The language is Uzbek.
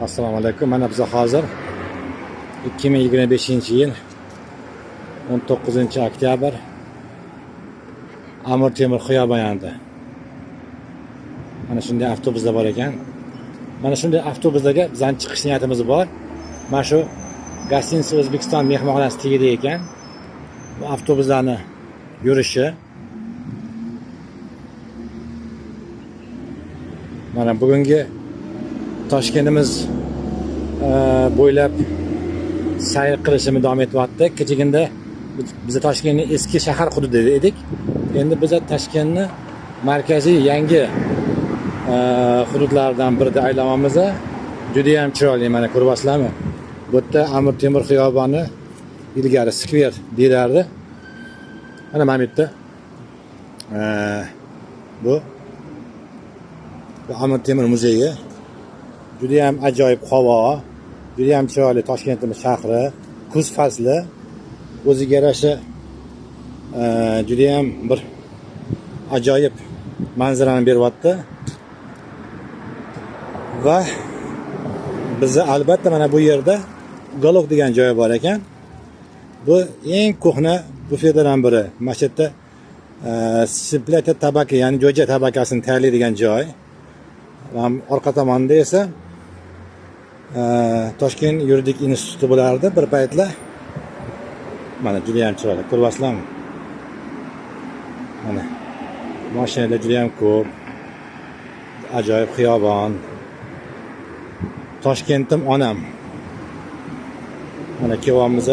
Assalomu alaykum. Mana biz hozir 2025-yil 19 oktyabr Amir Temur xiyobonida. Mana shunday avtobuslar bor ekan. Mana shunday avtobuslarga bizning chiqish niyatimiz bor. Mana shu Gostinitsa O'zbekiston mehmonxonasi tagida ekan. Bu avtobuslarni yurishi. Mana bugungi Toshkentimiz bo'ylab sayr qilishimiz davom etyapti. Kechagina biz Toshkentning eski shahar hududida edik. Endi biz Toshkentni markaziy yangi hududlaridan birida aylanamiz. Juda ham chiroyli, mana ko'ryapsizlarmi? Bu yerda Amir Temur xiyoboni ilgari skver deyilardi. Mana bu yerda bu Amir Temur muzeyi. Juda ham ajoyib havo, juda ham chiroyli Toshkentimiz shahri, kuz fasli o'ziga yarasha juda ham bir ajoyib manzarani beryapti. Va bizni albatta mana bu yerda Uголок degan joy bor ekan. Bu eng ko'hna bufetlardan biri. Mana shu yerda siplata tabaka, ya'ni jo'ja tabakasini tayyorlaydigan joy. Orqa tomonda esa Toshkent yuridik instituti bo'lardi bir paytlar. Mana juda ham chiroyli, ko'ryapsizlarmi? Mana mashinalar juda ham ko'p. Ajoyib xiyobon. Toshkentim onam. Mana kelyapmiz.